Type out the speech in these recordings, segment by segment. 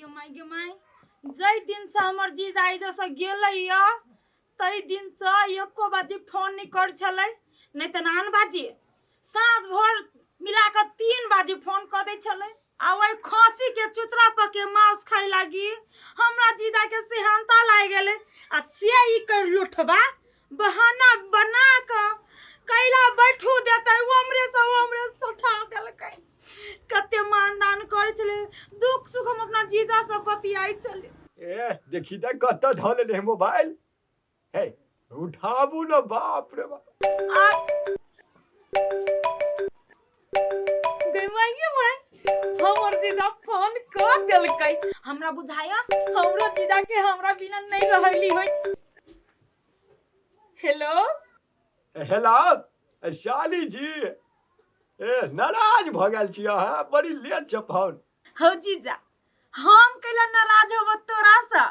गे माय गे माय, जाहि दिनसँ हमर जीजा एहिजसँ गेलै यऽ ताहि दिनसँ एको बाजी फोन नहि करै छलै, नहि तऽ आन बाजी साँझ भोर मिला कऽ 3 बाजी फोन कऽ दै छलै। आ ओहि खसीके चुतरा पके मांस खाइ लागी हमरा जीजाके सेहनता लागि गेलै, आ से ई कर लुठबा बहाना बना कऽ कैला बैठू देतै, ओ हमरे से उठा देलकै। कते मानदान करै छलै, दुख सुख हम अपना जीजा से बतियाइ छलै। ए देखी तऽ कतऽ धऽ लेने है मोबाइल, हे उठाबू न, बाप रे बाप। गे माय गे माय, हमर जीजा फोन कऽ देलकै। हमरा बुझाया हमरो जीजा के हमरा बिना नहीं रहली होय। हेलो हेलो साली जी, ए नाराज भऽ गेल छी अहाँ, बड़ी लेट छै फोन। हौ जीजा, हम कैला नाराज होब तोरा से?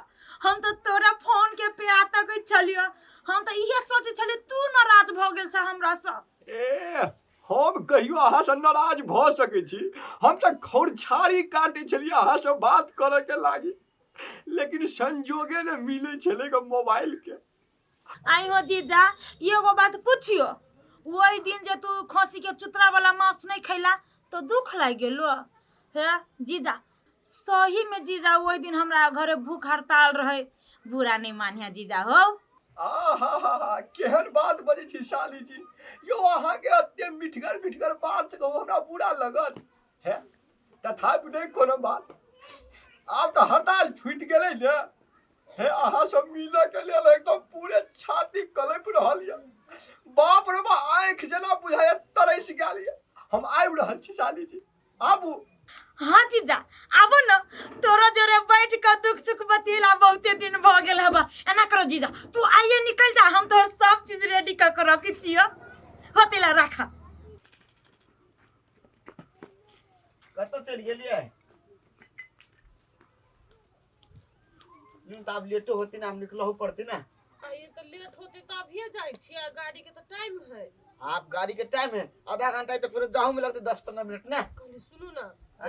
हम तो तोरा फोन के पे तकै छलियो, हम तो इहे सोचे छलियो तू नाराज भऽ गेल छ हमरा से। ए हम कहियो अहाँ से नाराज भऽ सकै छी? हम तऽ खौरछाड़ी काटै छलियै अहाँ से बात करऽ के लागी, लेकिन संजोगे ने मिलै छलै ग मोबाइल के। आई हो जीजा, एगो बात पूछियो, ओहि दिन जे तू खसी के चुतरा वाला मांस नहीं खैला तो दुख लागि गेलो हे जीजा? सही में जीजा ओहि दिन हमरा घरे भूख हड़ताल रहे, बुरा नहीं मानिया जीजा हो। आहा, केहन बात बजै छी साली जी यौ, अहाँके एते मिठगर मिठगर बात कहू हमरा बुरा लगत हे? तथापि नहि कोनो बात, आब तऽ हड़ताल छूटि गेलै ने। हे अहाँ सब मिलऽ के लेल एकदम पूरे छाती कलपि रहल यऽ, बाप रे बा, आँखि जेना बुझाइया तरसि गेल यऽ। हम आबि रहल छी साली जी, आबू। हाँ जीजा आबो न, तोरा जोरे बैठ के दुख सुख बतियेला बहुते दिन भ गेल हबा। एना करो जीजा, तू आइए निकल जा, हम तोहर सब चीज रेडी क के रखी छियो। होतेला राख। कतऽ चलि गेलियै? यूं तो आब लेटो होती ना, हम निकलहु पड़ती ना। आ ये तो लेट होते तो अभिये जाए छियै, गाड़ी के तो टाइम है। आप गाड़ी के टाइम है आधा घंटा है, तो फिर जाहू में लगते 10-15 मिनट ना। कहली सुनू ना,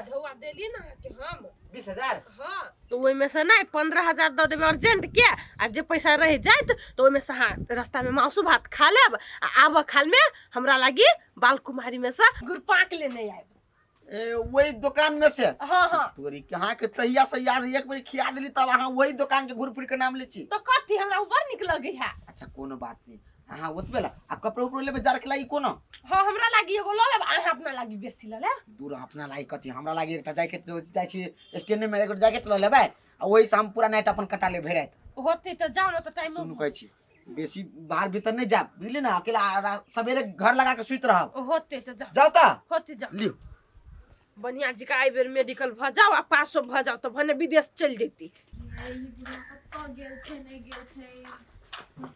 ढौआ देलिए ना अहाँके हम 20,000। हाँ तो ओहिमे से नहीं 15,000 दऽ देबै अर्जेंट के, आ जे पैसा रहि जायत तो ओहिमे से अहाँ रास्ता में मासु भात खा लेब, आ आबऽ खाल में हमरा लागी बाल कुमारी में से गुड़पाक लेने आयब। ए, वही दुकान में से? हाँ हाँ। तोरी कहाँ के तहिया से याद एक बेर खिया देली तब अहाँ वही दुकान के घूर फिर के नाम ले छी। तो कथी हमरा उ बड़ नीक लगे है। अच्छा कोनो बात नहीं, अहाँ ओतबे ला आ कपड़ा उपड़ो लेबे जार के लागी कोनो? हाँ हमरा लागी एगो लऽ लेब, अहाँ अपना लागी बेसी लऽ लेब। दूर अपना लागी कथी, हमरा लागी एकटा जैकेट जाइ छी स्टैंड में एगो जैकेट लऽ लेबै आ ओही से हम पूरा नाइट अपन कटा लेब भरि राति। होते तऽ जाउ ने तऽ टाइम। सुनू कहै छी बेसी बाहर भीतर नहीं जाब, बुझली ना? अकेला सवेरे घर लगा के सुत रहब। होते तो जाओ। जाओ ता। होते जाओ। लियो। बढ़िया जी का एहि बेर मेडिकल भ जाओ आ पासो भ जाओ तो भने विदेश चल जेती। ई बुढ़ा कतऽ गेल छै नहि गेल छै,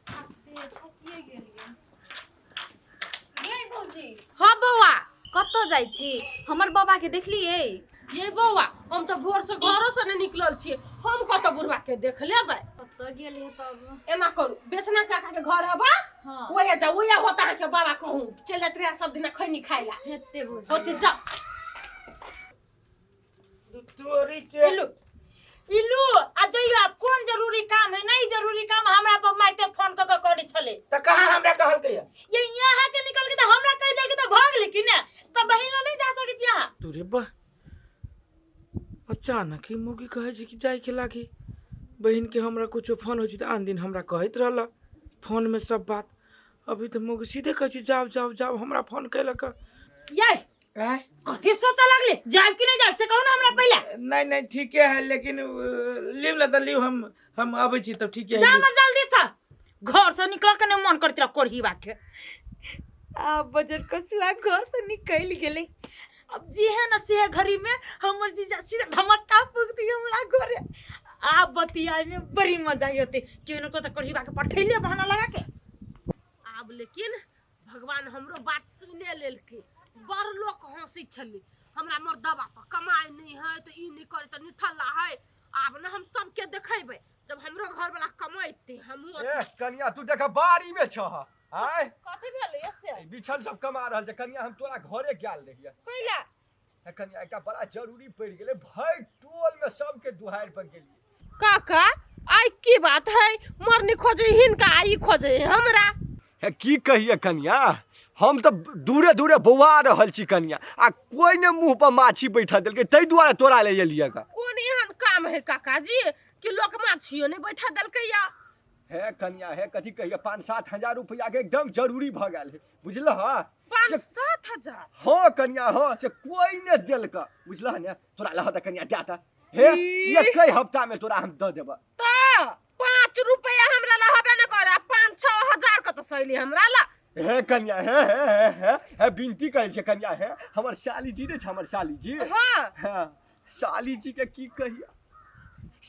थकते थकिए गेल ये। यै भौजी। हाँ बौआ। कतऽ जाइ छी? हमर बाबा के देखलियै? ये बौआ हम तऽ भोर से घरो से नहीं निकलल छियै, हम कतऽ बुढ़वा के देख लेबै? कतऽ गेल हे तब? एना करू, बेचना काका के घर हबा। हाँ। ओहे जाउ, ओहे होता अहाँके बाबा, कहूँ चलि जाइत रहे सब दिना खैनी खाइ ला। हेतै भौजी। होते जाउ। तोरी के इलू इलू आ जइयो, आब कोन जरूरी काम है? नहीं जरूरी काम हमरा पर मारते फोन क के करै छलै। त कहाँ हमरा कहलकै या? ये यहाँ के निकल के त हमरा कहि देलकै त भऽ गेलै कि ने, त बहिन लग नहीं जा सकै छी अहाँ। तोरे बा अचानक ही मौगी कहै छै कि जाय के लागी बहिन के। हमरा कुछो फोन होइ छै तऽ आन दिन हमरा कहैत रहल फोन में सब बात, अभी तऽ मौगी सीधे कहै छै जाओ जाओ जाओ, हमरा फोन कैलक। ये आँय? कथी सोचऽ लगले, जायब कि नहीं जायब से कहू ना हमरा पहिले। नहीं नहीं ठीके है, लेकिन लिव ना तऽ लिव, हम अबै छी तब ठीके है। जा ना जल्दी से, घर से निकल के नहीं मन करत रह कोढ़ीवा के। आब बजर कछुआ घर से निकल गेलै, अब जे है ना से घड़ी में हमर जीजा सीधा धमक्का फूक दियो हमरा घरे। आब बतियाए में बड़ी मजा आते, केहनो को तो कोढ़ीवा के पठैले बहाना लगा के। आब लेकिन भगवान हमरो बात सुने लेलकै। बड़ लोक हंसै छलै हमरा मर्दबा पर, कमाइ नहि है तऽ ई नहि करे तऽ निठल्ला है। आब ने हम सबके देखेबै, जब हमरो घर वाला कमेतै हमहूँ। ए कनिया, तू देख बाड़ी में छह आय? कथी भेलै से? ई बिछन सब कमा रहल छै। कनिया हम तोरा घरे गेल रहियै। कैला? ए कनिया, एकटा बड़ा जरूरी पड़ि गेलै, भरि टोल टोल में सबके दुहारि पर गेलियै। काका आइ की बात है, मरनी खोजे हिनका आ ई खोजे हमरा। हे की कहिए कनिया, हम तऽ दूरे दूरे बौआ रहल छी कनिया, आ कोई ने मुंह पर माछी बैठा देलकै, ताहि दुआरे तोरा ले एलियै गा। कोन एहन काम है काका जी कि लोक माछियो नहीं बैठा देलकै या? हे कनिया, हे कथी कहिए, 5-7 हजार रुपया के एकदम जरूरी भऽ गेल है, बुझलह? 5-7 हजार? हाँ कनिया हाँ, से कोई ने देलक, बुझलह ने? तोरा लह तऽ कनिया दए तऽ हे, एक हफ्ता में तोरा हम दऽ देबऽ। तऽ 5 रुपया हमरा ला हबे न करे, 5-6 हजार के तऽ सैली हमरा ला। हे कनिया, हे हे हे हे हे विनती करै छै कनिया, हे हमर साली जी ने छै, हमर साली जी। हाँ। हाँ, साली जी के की कहिया,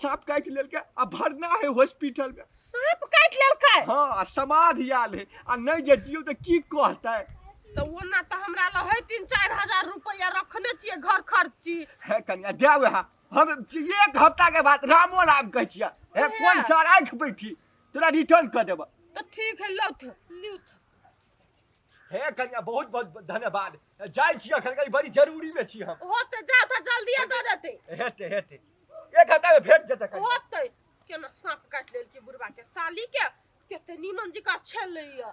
सांप काटि लेलकै आ भरना है हॉस्पिटल में। सांप काटि लेलकै? हाँ, आ समाधि आयल है, आ नहीं जे जियो तऽ की कहतै? तऽ ओना तऽ हमरा लग है 3-4 हजार रुपया रखने छियै घर खर्ची। हे कनिया दे वएह, हम एक हफ्ता के बाद रामो राम कहै छियै, हे कोन साल आँखि बैठी तोरा रिटर्न कऽ देबऽ। तऽ ठीक है, लौथ ल्यूथ। हे कनिया बहुत बहुत धन्यवाद, जाइ छी अखन कनी बड़ी जरूरी में छी हम। होते जाओ तऽ जल्दी दऽ देतै। हेतै हेतै, एक हफ्ता में भेट जेतै कनिया। होते। केना सांप काटि लेलकै बुढ़बा के, साली के कते नीमन जकाँ छलैया।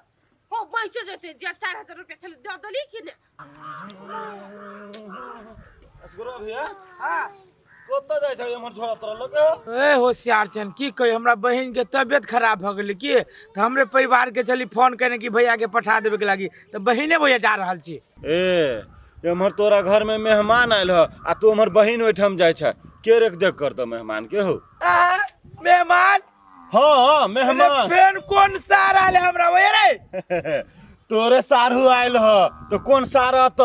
हो बचि जेतै जे 4 हजार रुपया छलै दऽ देली कि ने। असगरो भैया कतऽ जाइ छै एम्हर झोरा तोरा लऽ के? ए होशियार छन, की कही, हमरा बहिन के तबियत खराब भऽ गेलै की, तऽ हमरे परिवार के चली फोन केने कि भैया के पठा देबे के लागी, तऽ बहिने भैया जा रहल छी। ए एम्हर तोरा घर में मेहमान आयल ह आ तू एम्हर बहिन ओहिठाम जाइ छै, के रेख देख करतौ मेहमान के हो? आ, मेहमान? हाँ मेहमान। फेन कोन सार आयल है हमरा ओए रे? तोरे सारू आयल ह तो कोन सार अत?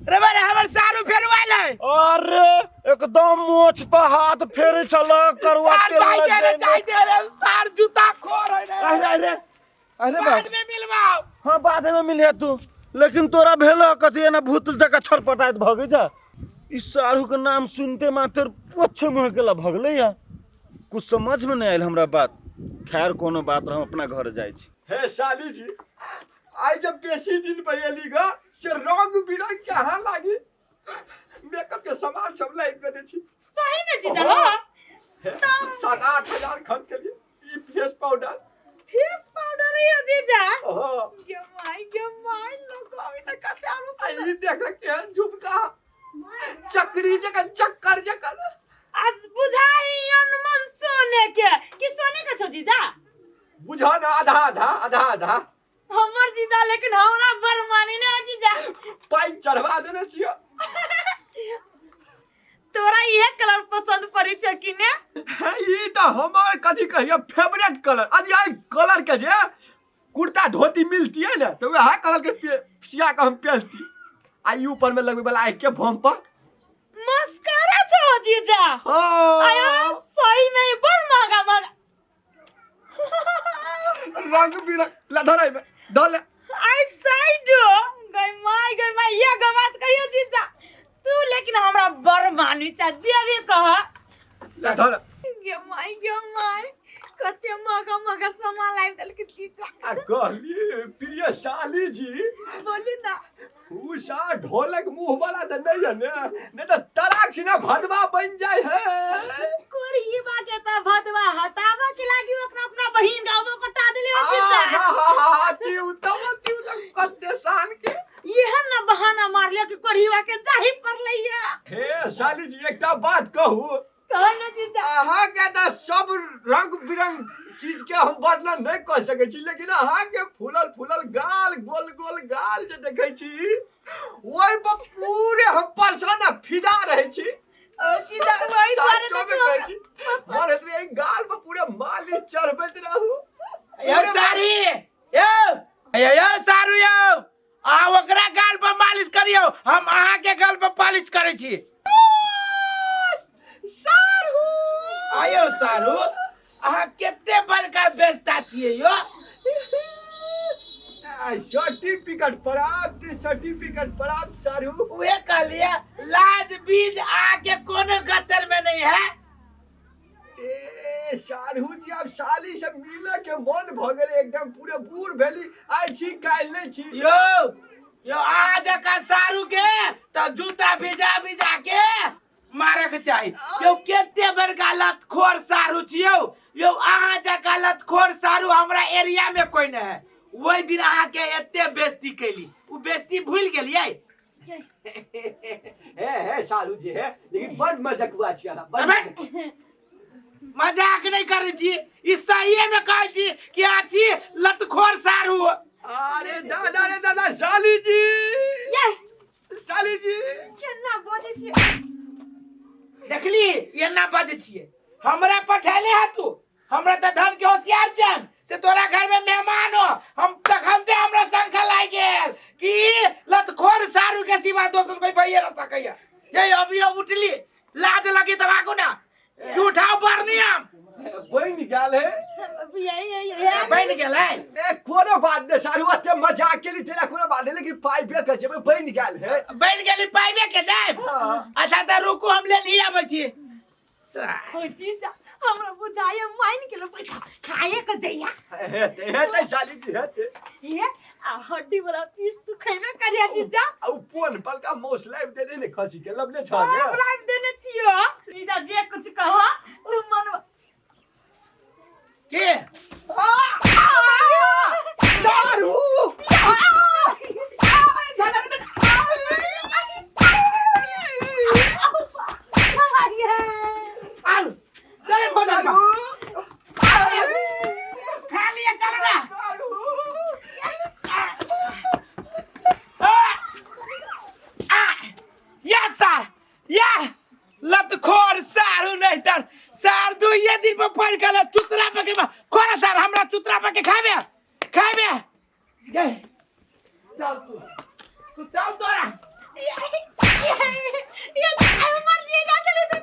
रे बारे हमर सारू फेर आयल है। अरे एकदम मोछ पर हाथ फेरे छल, करुआ सार तेल जाय दे रे, लगेने। जाय दे रे, सार जूता खोर है रे। अरे अरे अरे बाद में मिलबाओ। हाँ बाद में मिलिहे तू, लेकिन तोरा भेल कथी एना भूत जकाँ छटपटाइत भगै जा? ई सारू के नाम सुनते मात्र पोछ मुँह के ला भगलै या, कुछ समझ में नहीं आयल हमरा बात। खैर कोनो बात, हम अपना घर जाइ छी। हे साली जी, आइ जब बेसी दिन पर एली ग, से रंग बिरंग के अहाँ लागी मेकअप के सामान सब लाइब देने छी। सही में जीजा? हाँ। 7-8 हजार खर्च के लिए ई फेस पाउडर। फेस पाउडर है जीजा? हाँ। गे माई गे माई, लोग अभी तक कते आरो आ ई देख केहन झुमका, चक्री जकन चक्कर जकन। आज बुझाई अनमन सोने के कि सोने के छो जीजा? बुझा ना, आधा आधा आधा आधा। हमर जीजा लेकिन हमरा बड़ मानी ने जीजा। पाइप चढ़वा देने छियो। तोरा इहे कलर पसंद पड़ै छौ कि ने? हे, ई तऽ हमर कथी कहियो फेवरेट कलर। अरे आई कलर के जे कुर्ता धोती मिलती है ने, तो वएह कलर के सिया के हम पहनती। आ ई ऊपर में लगबै वाला आँखि के भम पर मस्कारा छौ जीजा? हाँ। आया सही में ई बड़ महंगा महंगा रंग बिरंग लधर में धऽ ले। आई साइड गई माय गई माय, ये गो बात कहियो जीजा, तू लेकिन हमरा बड़ मानी चा, जे भी कह। ले धर। गे माय गे माय, कते महंगा महंगा सामान लाबि देलकै जीजा। आ कहली प्रिय साली जी। बोली ना। उषा ढोलक मुंह वाला तऽ नहीं है ने, नहीं तऽ तलाक सिना भदवा बन जाय है। कोरिबा के त भदवा हटाबा के लागी ओकरा अपना बहिन गाँव में पटा देले हो जीजा। आहा, अति उत्तम अति उत्तम, कते शान के एहन ना बहाना मारलियो कि कोरिबा के जाही पड़लैया। हे साली जी, एकटा बात कहू? कहो ना जीजा। अहाँ के तऽ सब रंग बिरंग चीज के हम वर्णन नहीं कह सकै छी, लेकिन अहाँ के फूलल फूलल गाल, गोल गोल गाल जे देखै छी, ओहि पर पूरे हम परेशान आ फिदा रहै छी। ओ जीजा, वही दुआरे साचो तऽ में कहै छी, मन होइत रहै गाल पर पूरे मालिश चढ़बैत रहू। यौ सारी, यौ यौ यौ सारू यौ, अहाँ ओकरा गाल पर मालिश करियौ, हम अहाँ के गाल पर पालिश करै छी। सारू आयौ सारू, अहाँ कते बड़का बेचता छियै यौ? सर्टिफिकेट प्राप्त, सर्टिफिकेट प्राप्त सारू। उहे कहलिए, लाज बीज आके कोनो गतर में नहीं है। ए सारू जी, आब साली से मिले के मन भ गेलै, एकदम पूरे बूढ़ भेली, आइ छी काल्हि नहि छी। यौ यौ, अहाँ जकाँ सारू के तऽ जूता भिजा भिजा के मारक चाही। यौ केते बड़का लतखोर सारू छियौ यौ, अहाँ जकाँ लतखोर सारू हमरा एरिया में कोई नहीं है। ओहि दिन अहाँ के एते बेइज्जती कैली, उ बेइज्जती भूल गेलियै? हे हे सारू जी हे, लेकिन बड़ मजकुआ छी अहाँ, बड़। अबे, मजाक नहीं करै छी, ई सहिए में कहै छी कि अहाँ छी लतखोर सारू। अरे दादा रे दादा, साली जी, ये साली जी, केना बजै छी? देखली, एना बजै छियै? हमरा पठेले है तू, हमरा तऽ धन के होशियार छन से तोरा घर में मेहमान हो, हम तखन ते हमरा शंका लागि गेल कि लतखोर सारू के सिवा दोसर कोई भइए न सकैया। ये अभी अब उठली, लाज लगी तब आगू ना कि उठाओ बरनी हम बनि गेल हे। ये बनि गेल है। ए कोनो बात नहीं सारू, एते मजाक केली तेरा कोनो बात नहीं, लेकिन पाइबे के जेबै, बनि गेल हे। बनि गेली, पाइबे के जायब। हाँ। अच्छा तऽ रुकू, हम ले लिए आबै छी। हो जीजा, हमरा बुझाइए मान गेलो, बैठा खाए के जइया। हेते हेते साली जी, हेते। हे आ हड्डी वाला पीस तू खैबे करिया जीजा। आ उ पोन पलका मौस लाबि देने ने, खसी के लबने छ सब ने। लाइव देने छियो जीजा, जे कुछ कह तू मन के सारू। आउ चले भोजन पर। खा लिया, चलो ना। आ या सार, या लतखोर सारू, नहीं तर सार दुइये दिन पर पड़ गेल चुतरा पे के खोरा सार, हमरा चुतरा पे के खाबे खाबे गे। चल तू, तू चल तोरा। ये हमर जीजा चले।